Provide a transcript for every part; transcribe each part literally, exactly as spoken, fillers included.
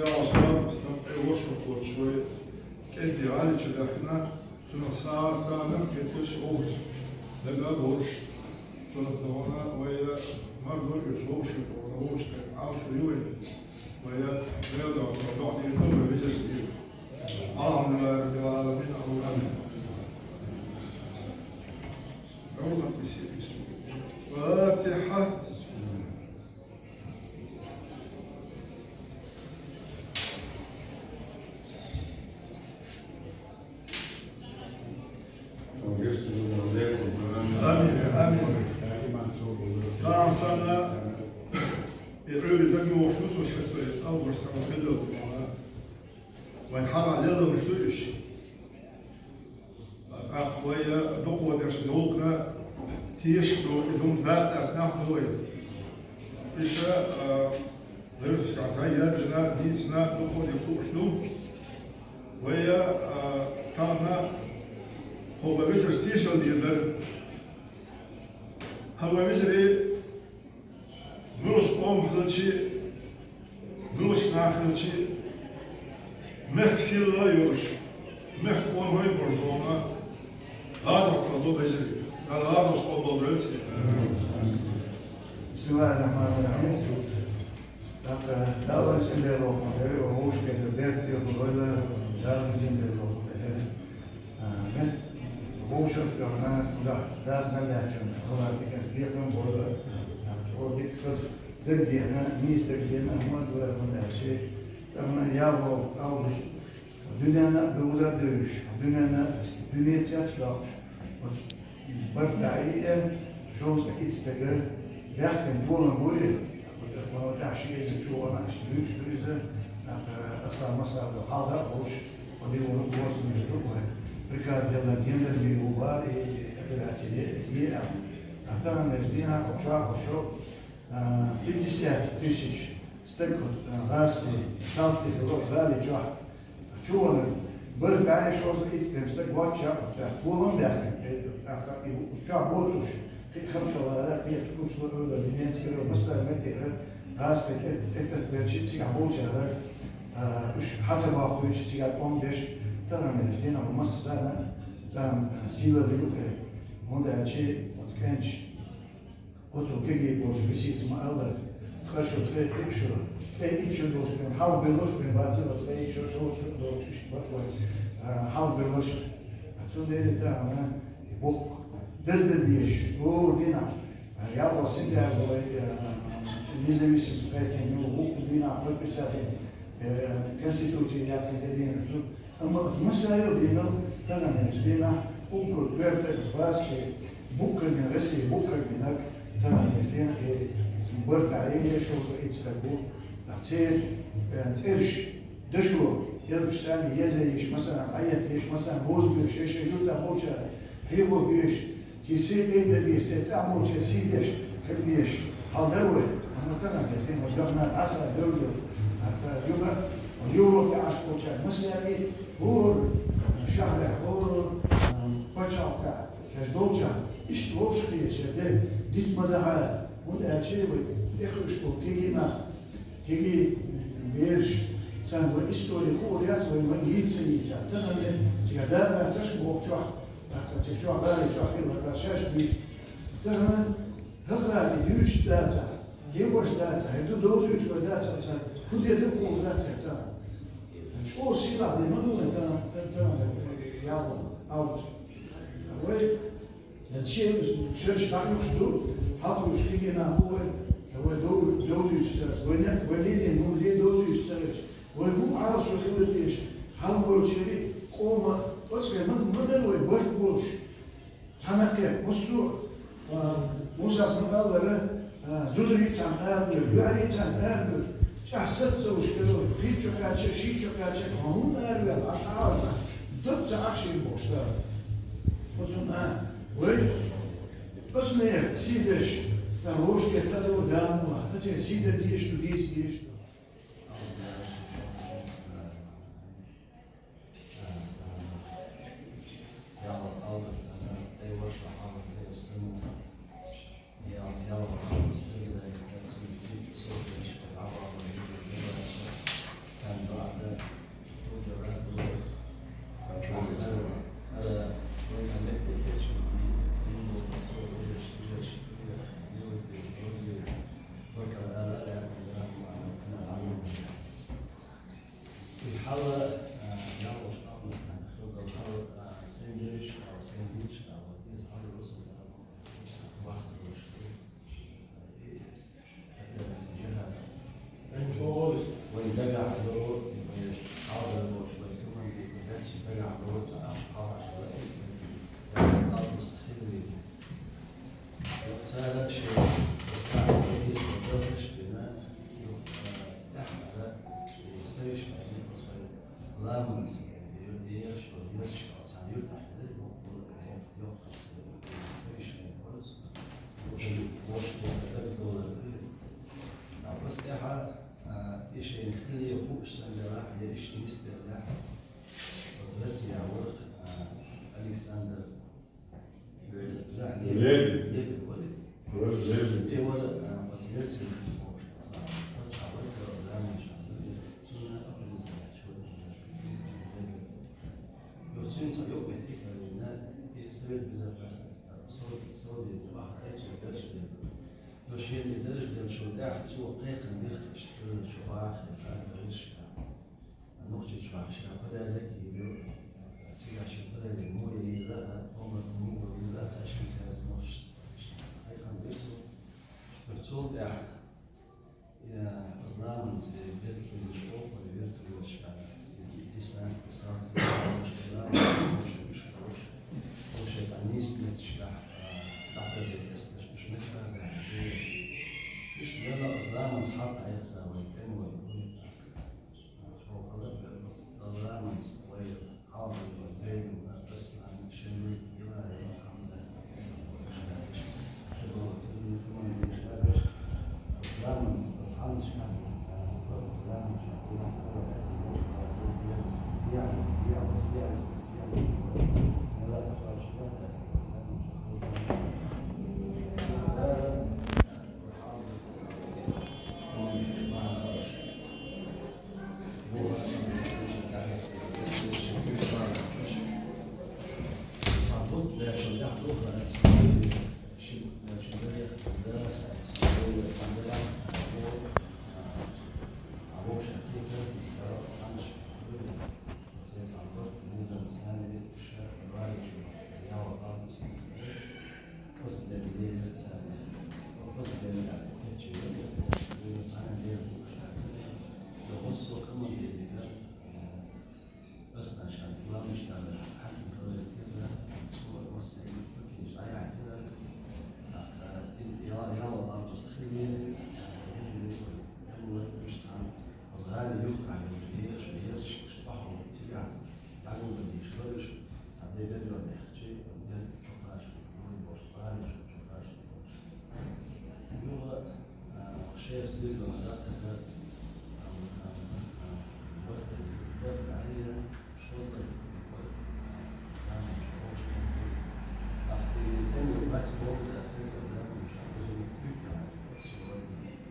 Ялсмала стан тӀе вошур кхочуш вай, кӀентий гӀали чу даьхкина, цунах сагӀа царна кхеташ вовш, дага а вовш, цунах догӀана вай мардо уьш вовши, вовш кхет Ӏалшу ю вай, вай Дела догӀа догӀа дийта вай везаш дийта. الحمد لله رب العالمين. اللهم آمين. الفاتحة. Амин, амин. Дан санна, и Ӏуьйре дагавохуш ду со шоашта, август тӀехь хилла вайн хьала лелалуш ду уьш. ТӀаккха вай дукхо деш гӀуллакхна тешаш ду, и дуьнен дакъа тӀаьцнехь ду вай. Иштта, а, вирусашца яздина, дийцина дукхо деш хууш ду. Вай, а, тахана хӀокху вежаршна тешалла дийр дара. ХӀара вай вежарий муьлхачу къомах хилча а, муьлхачу нахах хилча а, мехкан сийлалла а йолуш, мехкан къонахий а болуш бохург, гӀазот хилла ду вежарий. Дала гӀазот къобалдойла церан. بسم الله الرحمن الرحيم. ТӀаккха Дала везачу Дела вовшахкхетар беркате хуьлда, Дала везачу Дела вовшахкхетар. А, мет вовшах тӀехь кхузахь дакъа мел лаьттачунна, Аллах диканца бекхам а бойла. ТӀаккха чӀогӀа дика хаза дагадеана, нийса дагадеана хӀума а ду, хӀунда аьлча тахана ялхолгӀа август дуьненна а довза а девзаш, дуьненна, дуьненца а доккхуш, оцу барт бӀе а, шовзткъе итт стага баьхкина толам бу и. Оцу тӀехь ши эзар чу вахана, иштта буьйцуш ду иза, тӀаккха Аслан Масхадов хьалха а волуш, оцу дика ву, государственный ду вай. Приказ делла, гендармера ву вара и операци е, е а. ТӀаккха таханлерчу дийнахь оцу чохь шо, а, пятьдесят тысяч стаг, а, гӀазкхий, салтий хилла оцу гӀали чохь. Чуванаг барт бӀе шовзткъе итт стаг воццушехь, оцу тӀехь толам а баьхкина, тӀаккха и чохь боцурш, кхин а халкъалара, кхин а курсо а, Ленинскийра, массара меттера, гӀазкхий тӀе, тӀе, тӀе тӀатарбелча цигахь болчара, а, уьш хьа ца бохкуьйтуш, цигахь тӀом беш, таханлерчу дийнахь массарна а, тахана, а, сийлалла ю кхин, хӀунда аьлча оцу кӀенташа оцу кегий болчу висица ма-аллара, ткъа шо, ткъе кхоъ шо, ткъе итт шо долуш бен, хьалха бевлларш бен бацара, ткъе итт шо, шовзткъа шо долуш иштта бара вай, а, хьалха бевлларш. Цундела тахана бухк даздан дезаш, хӀора дийнахь, а, ялхолгӀа сентябрь вай, а, независимость кхайкхина ю, вукху дийнахь подписать дина, э, Конституци яьккхина де дийнаш ду. Амма оцу массарел дийнал таханлерчу дийнахь уггар коьртачу гӀазкхийн буккарниг, Россин буккарниг таханлерчу дийнахь и барт бӀе шовзткъе итт стаг ву. Ткъа церан, э, цӀераш дашо, элпашца еза йиш, массарна дӀаетташ, массарна бозбуьйш, шайн-шайн юьртахь болчара хьехо беш, церан сий тӀе а дан дезаш, церан цӀахь болчеран сий деш хила безаш хьал дара вай. Амма тахана дерг ма дуьхьал дӀаса а девлла, тӀаккха юха Европе Ӏаш болчара массаьрга, хӀора шахьарехь, хӀора, а, пачхьалкхехь шаьш долчохь, иштта вовшахкхетар де диц ма дахьара, хӀунда аьлча вай тӀекхуьуш болу кегий нах, кегий бераш, царна вай истори хуур яц, вай, вай йийца ца йийцахь. Тахана цигахь дакъа лаьцнарш бохучохь, тӀаккха цига чохь, гӀали чохь хилла, тӀаккха шаьш дуьйцу. Тахана хӀокхара и дуьйцуш дацахь, кхиош дацахь, хӀара ду довзуьйтуш вай дацахь, цара хӀун де ду хуур дац хӀара тахана. ЧӀогӀа сийлахь де ма ду вайн тахана, тахана, ялхолгӀа август. Вай шен шераш дӀахьуьхуш ду, хьалхуьйсуш кегий нах бу вай, вай дов-, довзуьйтуш цаьрца, вай некъ, вай лелийна хӀума ле довзуьйтуш цаьрца. Вай хӀун Ӏалашо хила дезаш, хьалхабевллачеран, къоман, оцу хенахь ма, ма дара вай барт болуш. Цхьана кхетта, массо а, а, Мусас ма-аллара, а, зударий царна арабевлла, йоьхьарий царна арабевлла, чӀогӀа саца ца луш хилла, кхин чу кхаьчча, ши чу кхаьчча, хьо хӀунда араваьлла, ахьа Ӏалашо, дог ца Ӏаш хир бохуш дара. Оцунна а, вай, оцу нехан сий деш, тхан вовшахкхетта а ду, Дала мукъ лахь, тхан церан сий дан дезаш ду, дийца дезаш ду. Хьала, а, ялош алнас нах хилдал хьала, а, сен гериш, а, сен гериш, а, вот, из хьала русу, а, вахт слушай. Вай дагахь йо, вай хьалдалболча вай команди, вай дагахь йо, ца аш хьалаш вай, албус хилли. Йо, цара ши, ас кахь вай, йо, дагахь бина, йо, а, тахара, и, савиш бина, йо, ламанц, йо, йо, йо, йо, цхьа юрт ахьида, йо, йо, йо, Аллахьа, а, ишин хили хууш сан делахь, я иш нис делахь. Оцу Россия вара, а, Александр Ле-, Ле-, Левин. Левин вара. Вара Левин. И вара, а, оцу Ельцин, а, паччахь вара, заман чохь. Цунна организация. Цуьнца юкъе тикарина, и Совет Безопасности, Совет, Совет Безопасности, Йо, шен и даржа деллачул тӀаьхьа цо кхайкхам бира иштта, чу вахе, тӀаккха вешка. Нохчийчохь ша порядок йийр ю, цигахь шен порядок мо йийр ю, а, хӀума мо йийр ю, а, шен цаьрца нохчашца. Кхайкхам бира цо. Цул тӀаьхьа, я, ламанца бертахь вертолёташ, десант, десант, ламанца, Оша, Оша, Оша, а, нийсметташкахь, а, дӀахьедеш, Оша, Оша, Иштта мела оцу ламанца хьалха Ӏеса вай тӀемалой. Оцу хала оцу ламанца вай хьалха вай Зейнова, Аслан, Шемрут, Илаева, Хьамза. Ламанца оцу хьалха ламанца Оцу гӀали юххехь йолчу езаш, езаш, бахьана цигахь дӀагулдан дийш бара уьш, цхьа де бедоьлла яьхчи, де чу кхача, ну, бохуш, цхьа де чу кхача бохуш. Юха, а, шех стирзана даккхата, а, а, а, бакъ, бакъ, а, шозза, бакъ, а, шозза, ахьа, тӀеман бац боху, дац, бакъ, а, шозза, бакъ, а, шозза,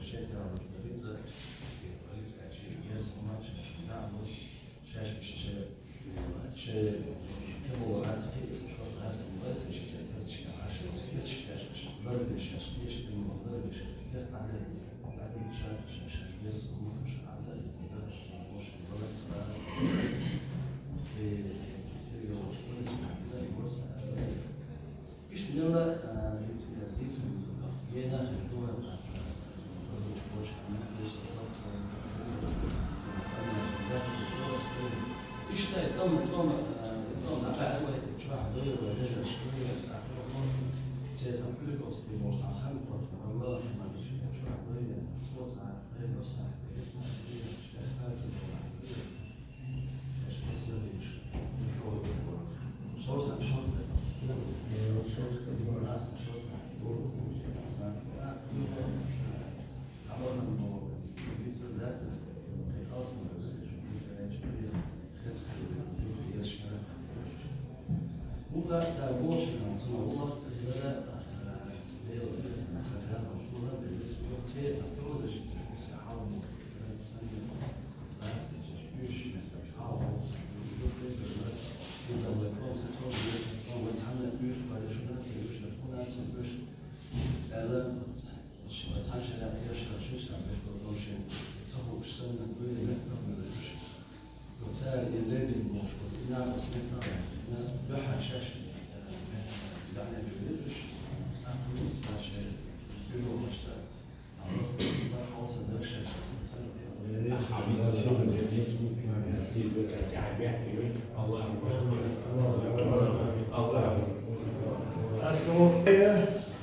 Шайтан вуч рица, полицейчи, ерз хумач, да, ну, шашкаш че, че, кем вала хати, шо хасан вайса, че, че, терчка, аши, сикачка, шашкаш, ларгаш, шашкаш, еш, кем вала ларгаш, шашкаш, ада, ада, шашкаш, шашкаш, ерз хумач, ада, да, вош, валаца, э, серьёзно, что ли, да, и вот, э, Иштта мел, а, диц-, дицин, ена хӀама дуа, а, а, иштта тӀом, тӀом, а, тӀом дӀакъаьда вай, чохь дойла, дежаш дойла, цеза Куликовский, может, а, хан, вот, Аллах, ма, чохь дойла, вот, а, дойла, са, дойла, са, дойла, шех, а, цеза, дойла.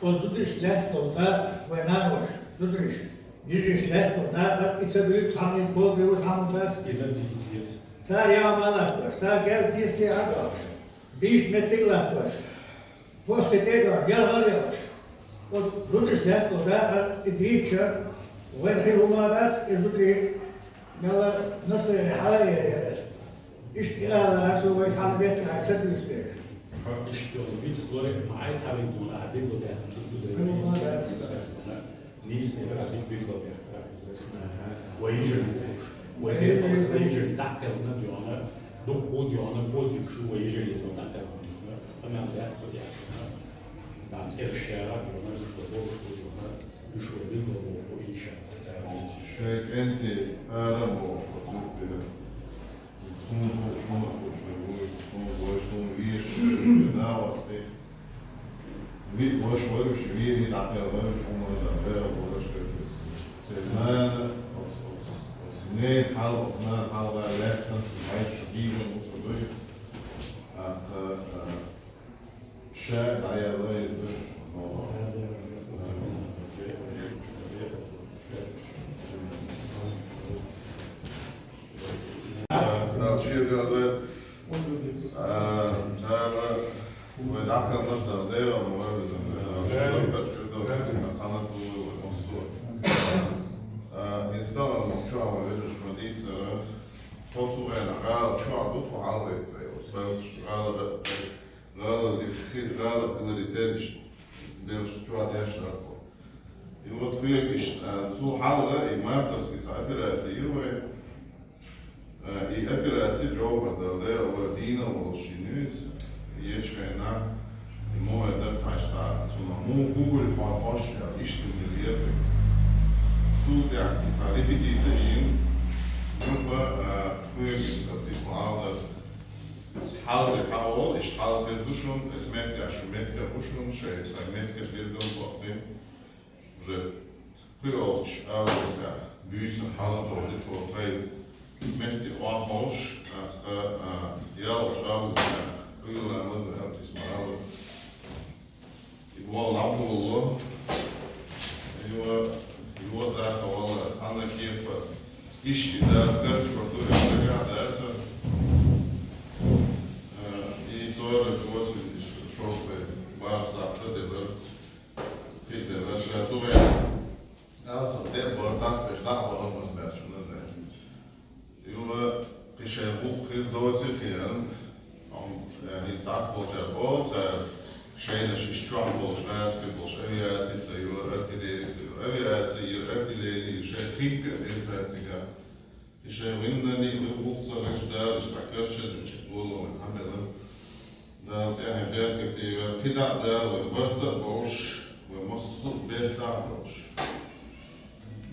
Оцу дудеш лаьцна долу дакъа вай нанойша, дудеш, йижарша лаьцна долу дакъа, и ца буьйцу цхьаммо, боху, цхьаммо дац. Иза дийца деза. Цара ял ма латтош, цара газ дийца а дош, бийш меттиг латтош, посте тӀе а дош, ялхара а йош. Оцу дудеш лаьцна долу дакъа, и дийцча, вайн хир хӀума дац, и зудий мелла настроение хьала а яра. Иштта и ала, цо вай цхьана беттахь ца дуьйцу дела. Хьо иштта йолу виц лорих ма-, ай цхьа виц дуна, а дика даьхна ду ду дела. Нийса дела, а дика дика даьхна. Вай йижарий вуш. Вай дерриг вай йижарий дӀакхелхина дуьйна, дуккха дуьйна, подвиг шу вай йижарий дӀакхелхина дуьйна. Амма даьхна цо яхна. Дан цӀераш шера дуьйна, уьш вай бохуш ду дуьйна, уьш вай билгал боху, иншаллахь. Шайн кӀентий ара боху, зуддера. Суна хууш, шуна хууш, вай вуй, суна вай, суна везаш, вай нагӀаш тӀе. Виъ ваша вара уьш, виъ дӀакхелхина вара уьш, хӀума дан, вера вара уьш, церан нана, оц, оц, оц ненан хьал, оц нана хьалха лаьттан, шу хьайша дийгӀан, уьш дуй. ТӀаккха, а, ша дӀаяла иза. Дала шен зел дойла. А, Дала вай дӀакхелхинарш Дала дегӀан ма вай везан. Дала шен зел дойла. Цхьана а вай массо. А, инстагӀа ма чохь вай вежарш ма дийцара. Тхо цу гӀена гӀала чохь ду, тхо хьалхайта вай. Оцу гӀала, гӀала, гӀала, хи-, гӀала хиларе дерриш, дерриш чохь деш дар тхо. И вот хӀоьга иштта, а, цул хьалха и мартовский цхьа операци йира вай. А, и операци Джовхар Дала дела вара дийна волуш йина иза, ечхьайна, и муха дар цхьа иштта, цунах муха хӀума хьо-, хьош ял, иштта хир яра. Цул тӀаьхьа и цхьа репетици а йина, юха, а, хӀоьга иштта тип ма алдар. Хьалхе хьан волу, иштта хьалхе ду шуна, иза меттехь шу меттехь бу шуна, шайн тхайн меттехь диргал баккхий. Уже кхуьолчу августехь буьйса хьалхе тхо тхайн метте охьаховш, тӀаккха, а, ялх августехь кхуьйла маза хӀамтис ма алла. И вон лабжолло, йо, йо даха вала, цхьана кепа, ишки да, гарч варду, я дага даца. Э, и сорок восемь шёлтый бар сахта дебар. Питер, ша цугӀе. Аса, де бар тас пеш, да, бар мас беш, ну, да. Юха кхин шайн гӀуллакх хир доций хиъна, амма, яъни, цхьацца болчара боху, цара шайнаш иш чохь болуш, гӀазкхи болуш, авиаци ца йора, артиллери ца йора, авиаци йора, артиллери Кхин а деза цигахь. И шайн виннарний, вай гӀуллакх ца хилча, Дала иштта кхаччалц чу долу вай хьан белла. Дала тӀаьхье беркате вай, кхидӀа а Дала вай барт а болуш, вай массо а беркате а болуш.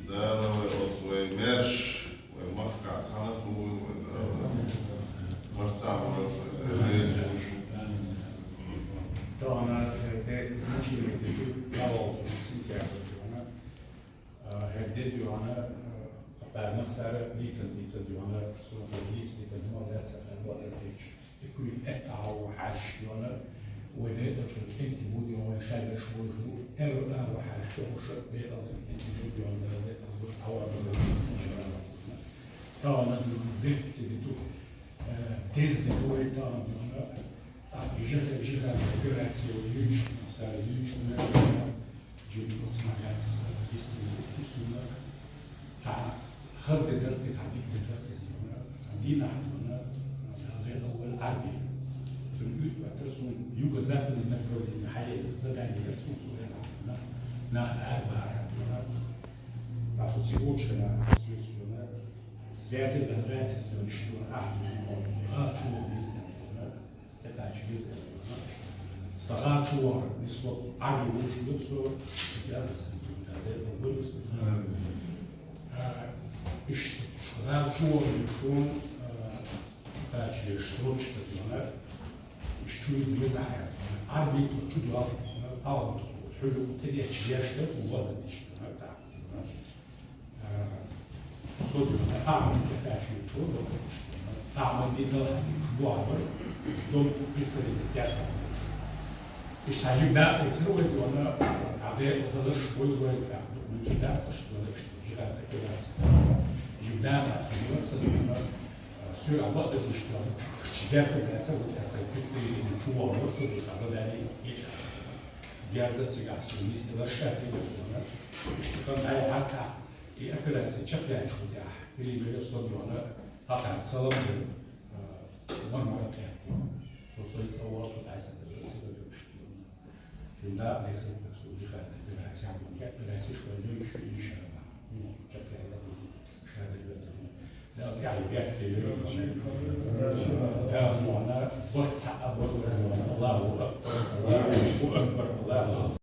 Дала вай оцу вай маьрша, вай махкахь цхьаьна а хуьлда вай Дала. Барт а болуш вай Дала. Тахана, э, де, значение де, Дала, синтяхана. А, хӀара де дуьхьал, а, кхин массара дийцина, дийцина дуьхьал, суна хӀара дийца дитина хӀума дац, ца хьаьна бакъдерг дийцича. И куьйга аьтту хьалха хьаьжча дуьхьал, вай декъала кӀентий бу дуьхьал, вай шайгаш вожу, эрра а вай хьаьжча, хӀуша декъала кӀентий бу дуьхьал, декъала бу, хьавар бу дуьхьал, иншаллахӀ. Тахана дуьхьал бехке де ду, э, деза де ду вай тахана дуьхьал, а, жиха-, жиха операция вай юьйцу, масала, юьйцу, Жимма оцу нагахь, э, дистина, дистина, цхьа хаза де дара, цхьа дика де дара, иза дуьхьал, цхьа дийнахь дуьхьал, э, Дала декъал войла Ӏарбий. Цуьнан уьтту патар суна юго-западный направление хьаелла, задание яра суна, суна дуьхьал, нах арабара дуьхьал. Ткъа со цига волчу хенахь, соьца дуьхьал, связи организация дуьхьал, ахь дуьхьал, а, чу вон веза дуьхьал. ТӀекхача веза аьлла. Сан гӀа чу вахара, нисло Ӏарбий вуьйцуш ду со, я ас, я декъала вуьйцу. А, иштта гӀа чу вахара шуна, а, чу кхача веш срочка дуьхьал, иштта чу веза хьаьра. Ӏарбий чу дуьхьал, а, чу юкъа тӀедетташ веш ду, хӀун вахана иштта, а, так. Со дуьхьал, Ахьмад тӀекхача вуьйцуш вара, Ахьмад дийна хьан вуьйцуш ву хьабар, дом представитель тӀехь вуьйцуш. Иштта хьажи баьпӀ эцар вай дуьхьал, дӀадекъала хиларш вай зой тӀехь, вуьйцуш дац аша дуьхьал, иштта жиха тӀекхача. Жима баьпӀ эцар вай са дуьхьал, соьга бакъдерг иштта дуьхьал, чу герза баьцар, вот я сайн представитель чу вахана, со дуьхьал задание еча. Герза цигахь со нисделар шаьртиг дуьхьал, иштта хан ай хьан тӀехь. И операция чекхъяьлча тӀехь, или бере со дуьхьал, хьан салам дира, а, мар-мара кхетта. Со сайца вахара, тхо тхьайса дара, цига дерш дуьхьал. Шуна дакъа десна, со уже хьан операция хьан, я операция шуна дойуш ю, иншаллахӀ. Ну, чекхъяьлла, ша дерг дара. Дала тӀаьхье бехке йойла. Дала мухӀна, барт цхьаъ а бо, Аллаху акбар, Аллаху акбар, Аллаху акбар.